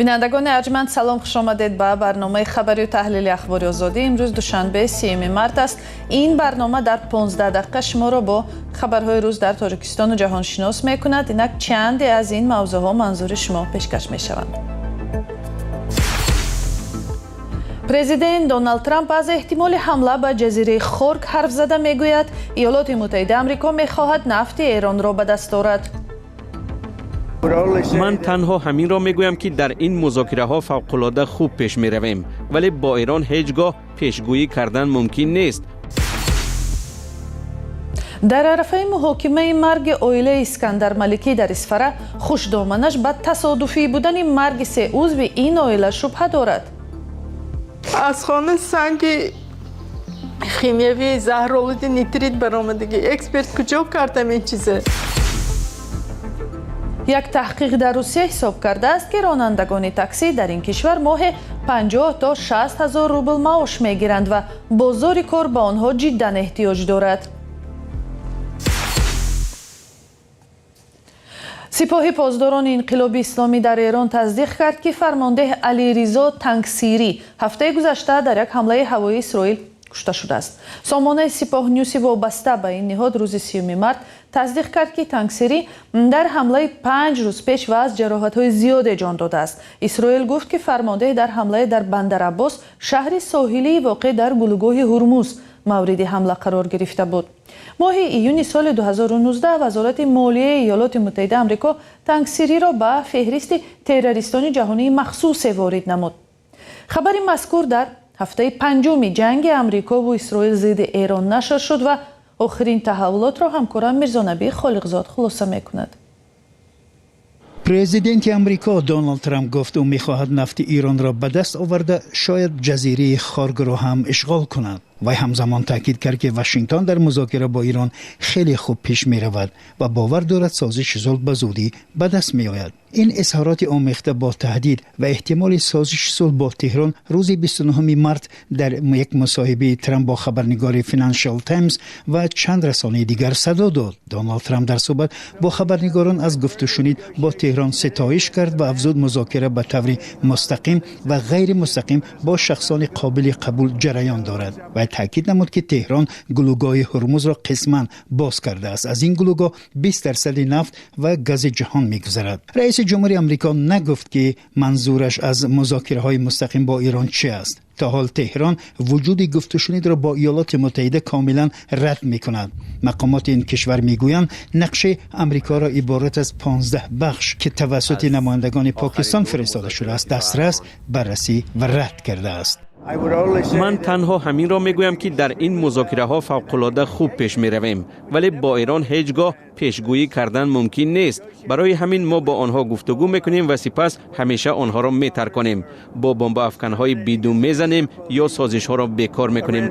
Бинандагони арҷманд, салом, хуш омадед ба барномаи хабарию таҳлили Ахбори Озодӣ. Имрӯз душанбе, 30 март аст. Ин барнома дар 15 дақиқа шуморо бо хабарҳои рӯз дар Тоҷикистону ҷаҳон шинос мекунад. Инак чанде аз ин мавзӯъҳо манзури шумо пешкаш мешаванд. Президент Доналд Трамп аз эҳтимоли ҳамла ба ҷазираи Хорк ҳарф зада, мегӯяд, Иёлоти Муттаҳидаи Амрико мехоҳад нафти Эронро ба даст орад. Ман танҳо ҳаминро мегӯям, ки дар ин музокираҳо фавқулода хуб пеш меравем, вале бо Эрон ҳеҷ гоҳ пешгӯӣ кардан мумкин нест. Дар арафаи муҳокимаи марги оилаи Искандар Маликӣ дар Исфара, хушдоманаш ба тасодуфӣ будани марги се узви ин оила шубҳа дорад. Аз хона санги химиявии заҳролуди нитрит баромадагӣ. Эксперт куҷо кардам ин чиза? Як таҳқиқ дар Русия ҳисоб кардааст, ки ронандагони таксӣ дар ин кишвар моҳе 50 то 60 ҳазор рубл маош мегиранд ва бозори кор ба онҳо ҷиддан эҳтиёҷ дорад. Сипоҳи Посдорони Инқилоби Исломӣ дар Эрон тасдиқ кард, ки фармондеҳ Алиризо Тангсирӣ ҳафтаи гузашта дар як ҳамлаи ҳавоии Исроил кушта шудааст. Сомонаи Сипоҳ Нюси вобаста ба ин ниҳод рӯзи 30 март тасдиқ кард, ки Тангсирӣ дар ҳамлаи 5 рӯз пеш ва аз ҷароҳатҳои зиёде ҷон додааст. Исроил гуфт, ки фармондеҳ дар ҳамлае дар Бандараббос, шаҳри соҳилии воқеъ дар гулугоҳи Ҳурмуз, мавриди ҳамла қарор гирифта буд. Моҳи июни соли 2019 Вазорати молияи Иёлоти Муттаҳидаи Амрико Тангсириро ба феҳристи террористони ҷаҳонии махсусе ворид намуд. Хабари мазкур дар ҳафтаи панҷуми ҷанги Амрикову Исроил зидди Эрон нашр шуд ва охирин таҳаввулотро ҳамкорам Мирзонабӣ Холиқзод хулоса мекунад. Президенти Амрико Доналд Трамп гуфт, ӯ мехоҳад нафти Иронро ба даст оварда, шояд ҷазираи Хоргро ҳам ишғол кунад. Вай ҳамзамон таъкид кард, ки Вашингтон дар музокира бо Ирон хеле хуб пеш меравад ва бовар дорад, созиши сулҳ ба зудӣ ба даст меояд. Ин изҳороти омехта бо таҳдид ва эҳтимоли созиши сулҳ бо Теҳрон рӯзи 29 март дар як мусоҳибаи Трамп бо хабарнигори Financial Times ва чанд расонаи дигар садо дод. Доналд Трамп дар суҳбат бо хабарнигорон аз гуфтушунид бо Теҳрон ситоиш кард ва афзуд, музокира ба таври мустақим ва ғайримустақим бо шахсони қобили қабул ҷараён дорад. Вай таъкид намуд, ки Теҳрон гулугоҳи Ҳурмузро қисман боз кардааст. Аз ин гулугоҳ 20% нафт ва гази ҷаҳон мегузарад. Раиси ҷумҳури Амрико нагуфт, ки манзураш аз музокираҳои мустақим бо Ирон чи аст. То ҳол Теҳрон вуҷуди гуфтушунидро бо Иёлоти Муттаҳида комилан рад мекунад. Мақомоти ин кишвар мегӯянд, нақшаи Амрикоро иборат аз 15 бахш, ки тавассути намояндагони Покистон фиристода шудааст, дастрас, баррасӣ ва рад кардааст. Ман танҳо ҳаминро мегӯям, ки дар ин музокираҳо фавқулода хуб пеш меравем, вале бо Эрон ҳеҷ гоҳ пешгӯӣ кардан мумкин нест. Барои ҳамин мо бо онҳо гуфтугӯ мекунем ва сипас ҳамеша онҳоро метарконем, бо бомбаафканҳои бидум мезанем ё созишҳоро бекор мекунем.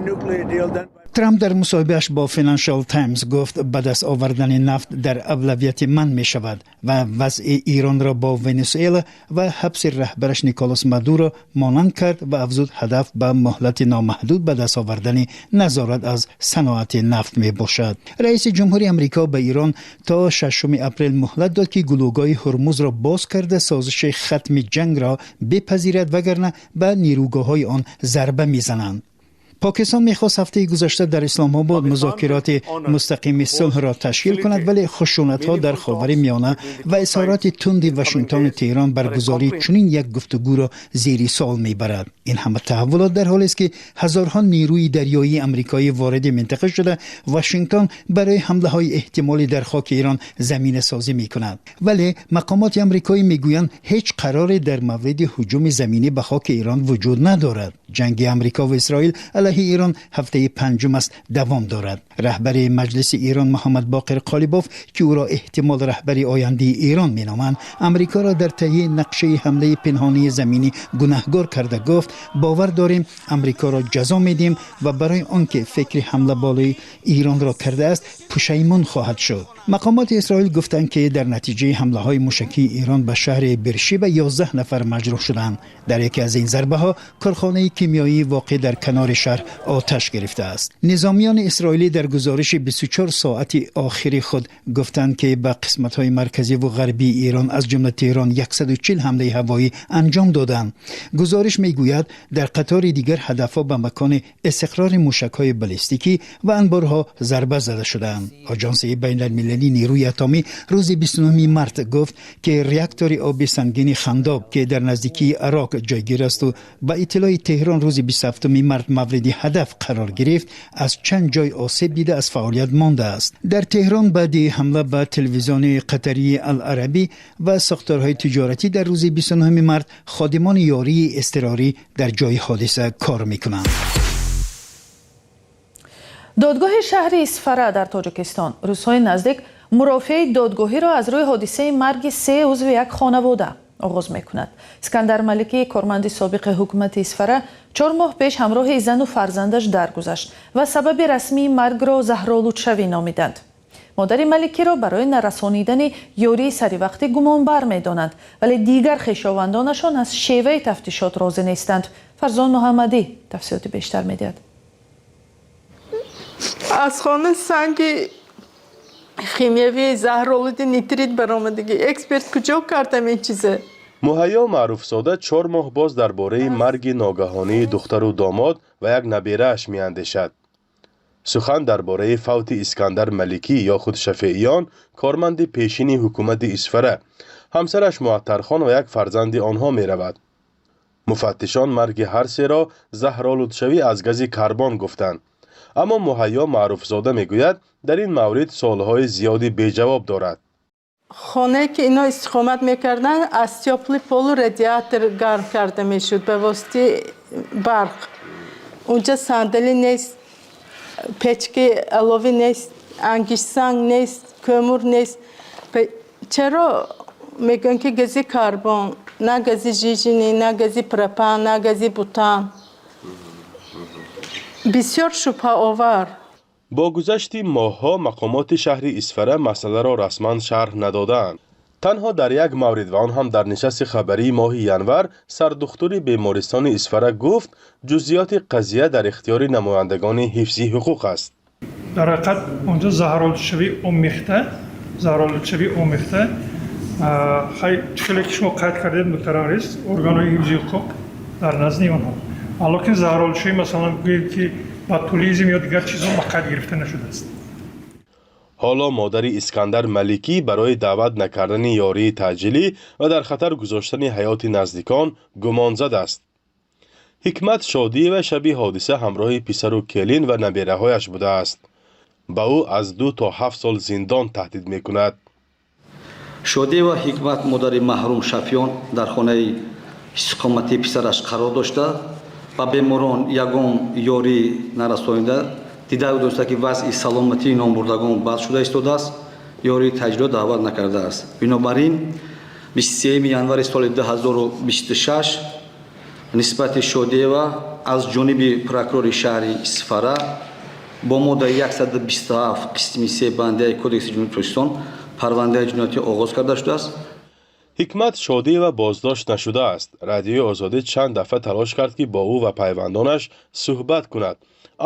Трамп дар мусоҳибааш бо Financial Times гуфт, ба даст овардани нафт дар авлавияти ман мешавад ва вазъи Иронро бо Венесуэла ва ҳабси раҳбараш Николас Мадуро монанд кард ва афзуд, ҳадаф ба муҳлати номаҳдуд ба даст овардани назорат аз саноати нафт мебошад. Раиси ҷумҳури Амрико ба Ирон то 6 апрел муҳлат дод, ки гулугоҳи Ҳурмузро боз карда, созиши хатми ҷангро бипазирад, вагарна ба нерӯгоҳҳои он зарба мезананд. Покистон мехост ҳафтаи гузашта дар Исломобод музокироти мустақими сулҳро ташкил кунад, вале хушунатҳо дар Ховари Миёна ва изҳороти тунди Вашингтону Теҳрон баргузории чунин як гуфтугӯро зери суол мебарад. Ин ҳама таҳаввулот дар ҳолест, ки ҳазорҳо нерӯи дарёии амрикоӣ вориди минтақа шуда, Вашингтон барои ҳамлаҳои эҳтимолӣ дар хоки Эрон заминасозӣ мекунад. Вале мақомоти амрикоӣ мегӯянд, ҳеҷ қароре дар мавриди ҳуҷуми заминӣ ба хоки Эрон вуҷуд надорад. Ҷанги Амрико ва Исроил алайҳи Эрон ҳафтаи панҷум аст давом дорад. Раҳбари Маҷлиси Эрон Муҳаммад Боқир Қолибоф, ки ӯро эҳтимол раҳбари ояндаи Эрон меноманд, Амрикоро дар таҳияи нақшаи ҳамлаи пинҳонии заминӣ гунаҳгор карда гуфт, бовар дорем, Амрикоро ҷазо медиҳем ва барои он ки фикри ҳамла болои Эронро кардааст, пушаймон хоҳад шуд. Мақомоти Исроил гуфтанд, ки дар натиҷаи ҳамлаҳои мушакии Эрон ба шаҳри Бершиба 11 нафар маҷрӯҳ шуданд. Дар яке аз ин зарбаҳо корхонаи кимиёии воқеъ дар канори шаҳр шаҳр оташ гирифта аст. Низомиёни исроилӣ дар гузориши 24 соати охири худ гуфтанд, ки ба қисматҳои марказӣ ва ғарбии Эрон, аз ҷумла Теҳрон, 140 ҳамлаи ҳавоӣ анҷом доданд. Гузориш мегӯяд, дар қатори дигар ҳадафҳо ба макони истиқрори мушакҳои баллистикӣ ва анборҳо зарба зада шудаанд. Оҷонсии байналмилалии нерӯи атомӣ рӯзи 29 март гуфт, ки реактори оби сангини Хандоб, ки дар наздикии Арок ҷойгир асту ба иттилои Теҳрон рӯзи 27 март мавриди ҳадаф қарор гирифт, аз чанд ҷой осеб дида, аз фаъолият мондааст. Дар Теҳрон баъди ҳамла ба телевизиони қатарии Аларабӣ ва сохторҳои тиҷоратӣ дар рӯзи 29 март ходимони ёрии изтирорӣ дар ҷои ҳодиса кор мекунанд. Додгоҳи шаҳри Исфара дар Тоҷикистон рӯзҳои наздик мурофиаи додгоҳиро аз рӯи ҳодисаи марги се узви як хонавода оғоз мекунад. Искандар Маликӣ, корманди собиқи ҳукумати Исфара, 4 моҳ пеш ҳамроҳи зану фарзандаш даргузашт ва сабаби расмии маргро заҳролудшавӣ номиданд. Модари Маликиро барои нарасонидани ёрии саривақтӣ гумонбар медонанд, вале дигар хешовандонашон аз шеваи тафтишот розӣ нестанд. Фарзон Муҳаммадӣ тафсилоти бештар медиҳад. Аз хона санги химиявии заҳролуди нитрит баромадагӣ. Эксперт куҷо кардам ин чиза? Муҳайё Маъруфзода 4 моҳ боз дар бораи марги ногаҳонии духтару домод ва як наберааш меандешад. Сухан дар бораи фавти Искандар Маликӣ ё худ Шафеиён, корманди пешини ҳукумати Исфара, ҳамсараш Муаттархон ва як фарзанди онҳо меравад. Муфаттишон марги ҳар серо заҳролудшавӣ аз гази карбон гуфтанд, аммо Муҳайё Маъруфзода мегӯяд, дар ин маврид суолҳои зиёди беҷавоб дорад. Хонае, ки ино истиқомат мекарданд, аз тёплый полу радиатор гарм карда мешуд ба воситаи барқ. Унҷа сандалӣ нест, печки аловӣ нест, ангиштсанг нест, кӯмур нест. Чаро мегӯянд, ки гази карбон? На гази жижени, на гази пропан, на гази бутан. Бисёр шубҳаовар. Бо гузашти моҳҳо мақомоти шаҳри Исфара масъаларо расман шарҳ надодаанд. Танҳо дар як маврид, ва он ҳам дар нишасти хабарии моҳи январ, сардухтури бемористони Исфара гуфт, ҷузъиёти қазия дар ихтиёри намояндагони ҳифзи ҳуқуқ аст. Дар ҳақиқат онҷо заҳролудшавии омехта. Хай, хеле ки шумо қайд кардед, муҳтарам раис, органҳои ҳифзи ҳуқуқ дар назди онҳо, лекин заҳролудшавӣ, масалан, гӯем, ки ботулизм ё дигар чизҳо ба қайд гирифта нашудааст. Ҳоло модари Искандар Маликӣ барои даъват накардани ёрии таъҷилӣ ва дар хатар гузоштани ҳаёти наздикон гумонзад аст. Ҳикмат Шодиева шаби ҳодиса ҳамроҳи писару келин ва набераҳояш будааст. Ба ӯ аз 2 то 7 сол зиндон таҳдид мекунад. Шодиева Ҳикмат, модари маҳрум Шафиён, дар хонаи истиқоматии писараш қарор дошта, ба беморон ягон ёрӣ нарасонида, дида дошта, ки вазъи саломатии номбурдагон бад шуда истодааст, ёрии таъҷилиро даъват накардааст. Бинобар ин 23 январи соли 2026 нисбати Шодиева аз ҷониби прокурори шаҳри Исфара бо моддаи 127 қисми 3 банди а Кодекси Ҷумҳурии Тоҷикистон парвандаи ҷиноятӣ оғоз карда шудааст. Ҳикмат Шодиева боздошт нашудааст. Радиои Озодӣ чанд дафъа талош кард, ки бо ӯ ва пайвандонаш суҳбат кунад,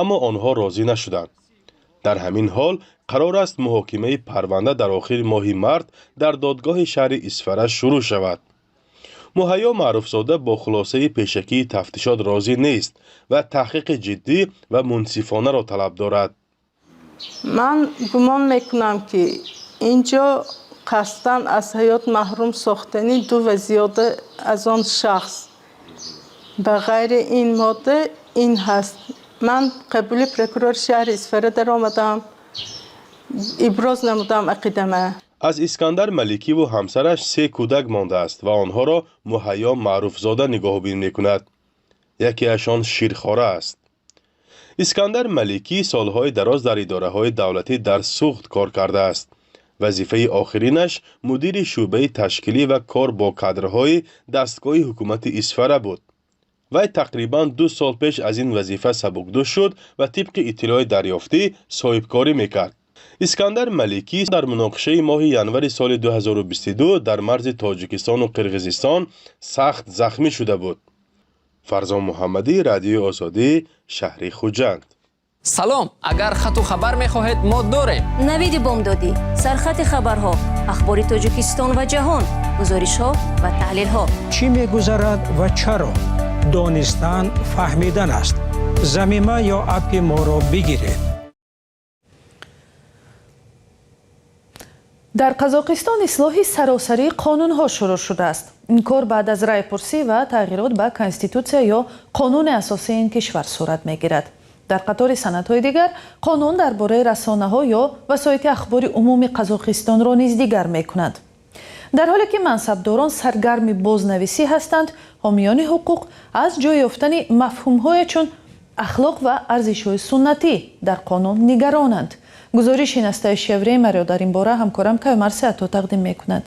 аммо онҳо розӣ нашуданд. Дар ҳамин ҳол қарор аст, муҳокимаи парванда дар охири моҳи март дар додгоҳи шаҳри Исфара шурӯъ шавад. Муҳайё Маъруфзода бо хулосаи пешакии тафтишот розӣ нест ва таҳқиқи ҷиддӣ ва мунсифонаро талаб дорад. Ман гумон мекунам, ки ин ҷо қасдан аз ҳаёт маҳрум сохтани ду ва зиёда аз он шахс ба ғайри ин модда ин ҳаст. Ман қабули прокурори шаҳри Исфара даромадам, иброз намудам ақидама. Аз Искандар Маликиву ҳамсараш се кӯдак мондааст ва онҳоро Муҳайё Маъруфзода нигоҳубин мекунад. Якеашон ширхора аст. Искандар Маликӣ солҳои дароз дар идораҳои давлатӣ дар Суғд кор кардааст. Вазифаи охиринаш мудири шӯъбаи ташкилӣ ва кор бо кадрҳои дастгоҳи ҳукумати Исфара буд. Вай тақрибан 2 сол пеш аз ин вазифа сабукдӯш шуд ва тибқи иттилои дарёфтӣ соҳибкорӣ мекард. Искандар Маликӣ дар муноқишаи моҳи январи соли 2022 дар марзи Тоҷикистону Қирғизистон сахт захмӣ шуда буд. Фарзон Муҳаммадӣ, Радиои Озодӣ, шаҳри Хуҷанд. Салом, агар хату хабар мехоҳед, мо дорем. Навиди бомдодӣ, сархати хабарҳо, ахбори Тоҷикистон ва ҷаҳон, гузоришҳо ва таҳлилҳо. Чӣ мегузарад ва чаро? Донистан фаҳмидан аст. Замима ё аппи моро бигиред. Дар Қазоқистон ислоҳи саросарии қонунҳо шурӯъ шудааст. Ин кор баъд аз райпурсӣ ва тағйирот ба конститутсия ё қонуни асосии ин кишвар сурат мегирад. Дар қатори санадҳои дигар қонун дар бораи расонаҳо ё васоити ахбори умуми Қазоқистонро низ дигар мекунад. Дар ҳоле ки мансабдорон саргарми бознависӣ ҳастанд, ҳомиёни ҳуқуқ аз ҷой ёфтани мафҳумҳое чун ахлоқ ва арзишҳои суннатӣ дар қонун нигаронанд. Гузориши Настоящее время дар ин бора ҳамкорам Каюмар Сеато тақдим мекунад.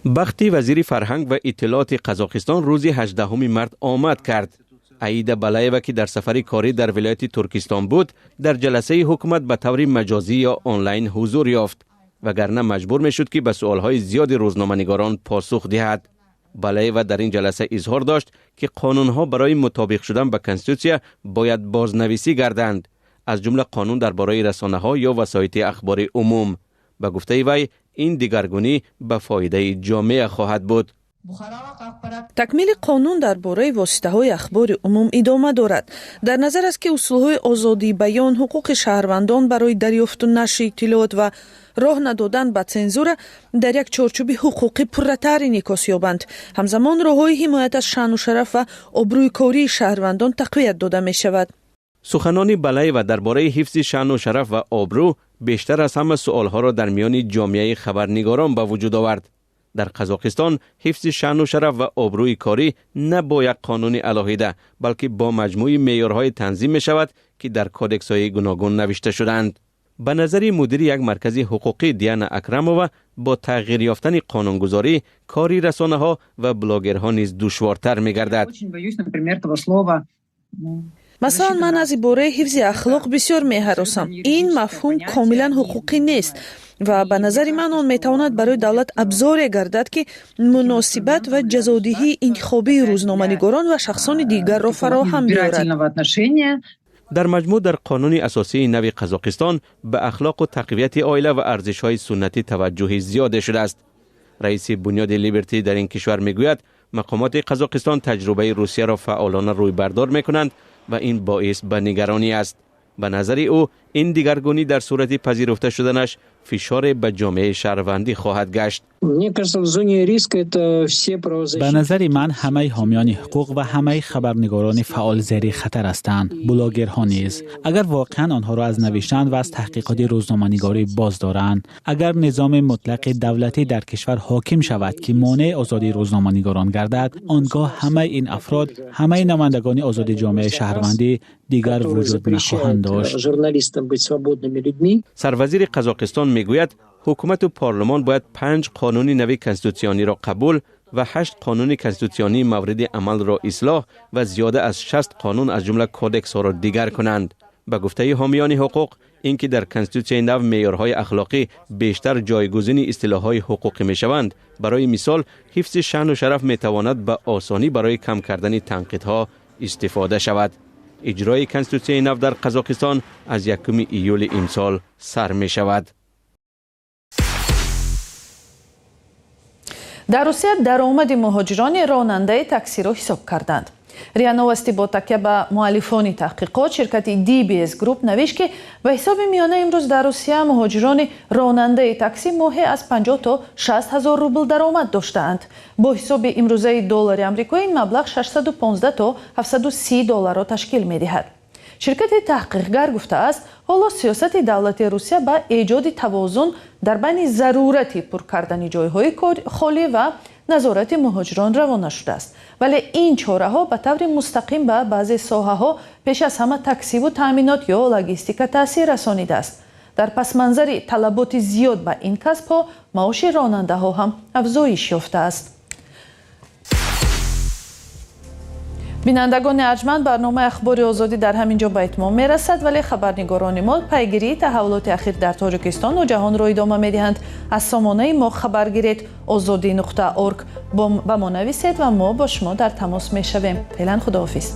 Бахти вазири фарҳанг ва иттилооти Қазоқистон рӯзи 18 март омад кард. Аида Балаева, ки дар сафари корӣ дар вилояти Туркистон буд, дар ҷаласаи ҳукумат ба таври маҷозӣ ё онлайн ҳузур ёфт, вагарна маҷбур мешуд, ки ба суолҳои зиёди рӯзноманигорон посух диҳад. Балаева дар ин ҷаласа изҳор дошт, ки қонунҳо барои мутобиқ шудан ба конститутсия бояд бознависӣ гарданд, аз ҷумла қонун дар бораи расонаҳо ё васоити ахбори умум. Ба гуфтаи вай, ин дигаргунӣ ба фоидаи ҷомеа хоҳад буд. Такмили қонун дар бораи воситаҳои ахбори умум идома дорад. Дар назар аст, ки усулҳои озодии баён, ҳуқуқи шаҳрвандон барои дарёфту нашри иттилоот ва роҳ надодан ба цензура дар як чорчӯби ҳуқуқӣ пурратар инъикос ёбанд. Ҳамзамон роҳҳои ҳимоят аз шаъну шараф ва обрӯи кории шаҳрвандон тақвият дода мешавад. Суханони Балаева дар бораи ҳифзи шаъну шараф ва обрӯ бештар аз ҳама суолҳоро дар миёни ҷомеаи хабарнигорон ба вуҷуд овард. Дар Қазоқистон ҳифзи шаъну шараф ва обрӯи корӣ на бо як қонуни алоҳида, балки бо маҷмӯи меъёрҳое танзим мешавад, ки дар кодексҳои гуногун навишта шудаанд. Ба назари мудири як маркази ҳуқуқӣ Диана Акрамова, бо тағйир ёфтани қонунгузорӣ кори расонаҳо ва блогерҳо низ душвортар мегардад. Масалан, ман аз ибораи ҳифзи ахлоқ бисёр меҳаросам. Ин мафҳум комилан ҳуқуқӣ нест ва ба назари ман он метавонад барои давлат абзоре гардад, ки муносибат ва ҷазодиҳии интихобии рӯзноманигорон ва шахсони дигарро фароҳам биёрад. Дар маҷмӯъ, дар қонуни асосии нави Қазоқистон ба ахлоқу тақвияти оила ва арзишҳои суннатӣ таваҷҷӯҳи зиёде шудааст. Раиси бунёди Либерти дар ин кишвар мегӯяд, мақомоти Қазоқистон таҷрибаи Русияро фаъолона рӯйбардор мекунанд ва ин боис ба нигаронӣ аст. Ба назари ӯ, ин дигаргунӣ дар сурати пазируфта шуданаш фишоре ба ҷомеаи шаҳрвандӣ хоҳад гашт. Ба назари ман, ҳамаи ҳомиёни ҳуқуқ ва ҳамаи хабарнигорони фаъол зери хатар ҳастанд, блогерҳо низ, агар воқеан онҳоро аз навиштан ва аз таҳқиқоти рӯзноманигорӣ боз доранд. Агар низоми мутлақи давлатӣ дар кишвар ҳоким шавад, ки монеи озодии рӯзноманигорон гардад, он гоҳ ҳамаи ин афрод, ҳамаи намояндагони озоди ҷомеаи шаҳрвандӣ дигар вуҷуд нахоҳанд дошт. Сарвазири Қазоқистон мегӯяд, ҳукумату парлумон бояд 5 қонуни нави конститутсиониро қабул ва 8 қонуни конститутсионии мавриди амалро ислоҳ ва зиёда аз 60 қонун, аз ҷумла кодексҳоро дигар кунанд. Ба гуфтаи ҳомиёни ҳуқуқ, ин ки дар конститутсияи нав меъёрҳои ахлоқӣ бештар ҷойгузини истилоҳҳои ҳуқуқӣ мешаванд, барои мисол ҳифзи шаъну шараф, метавонад ба осонӣ барои кам кардани танқидҳо истифода шавад. Иҷрои конститутсияи нав дар Қазоқистон аз 1 июли имсол сар мешавад. Дар Русия даромади муҳоҷирони ронандаи таксиро ҳисоб карданд. РИА Новости бо такя ба муаллифони таҳқиқот ширкати DBS Group навишт, ки ба ҳисоби миёна имрӯз дар Русия муҳоҷирони ронандаи таксӣ моҳе аз 50 то 60 ҳазор рубл даромад доштаанд. Бо ҳисоби имрӯзаи доллари амрикоӣ ин маблағ 615 то 730 долларро ташкил медиҳад. Ширкати таҳқиқгар гуфтааст, ҳоло сиёсати давлати Русия ба эҷоди тавозун дар байни зарурати пур кардани ҷойҳои холӣ ва назорати муҳоҷирон равона шудааст. Вале ин чораҳо ба таври мустақим ба баъзе соҳаҳо, пеш аз ҳама таксиву таъминот ё логистика, таъсир расонидааст. Дар пасманзари талаботи зиёд ба ин касбҳо маоши ронандаҳо ҳам афзоиш ёфтааст. Бинандагони арҷманд, барномаи Ахбори Озодӣ дар ҳамин ҷо ба итмом мерасад, вале хабарнигорони мо пайгирии таҳаввулоти ахир дар Тоҷикистону ҷаҳонро идома медиҳанд. Аз сомонаи мо хабар гиред: озодӣ.org. Ба мо нависед ва мо бо шумо дар тамос мешавем. Феълан худоҳофиз.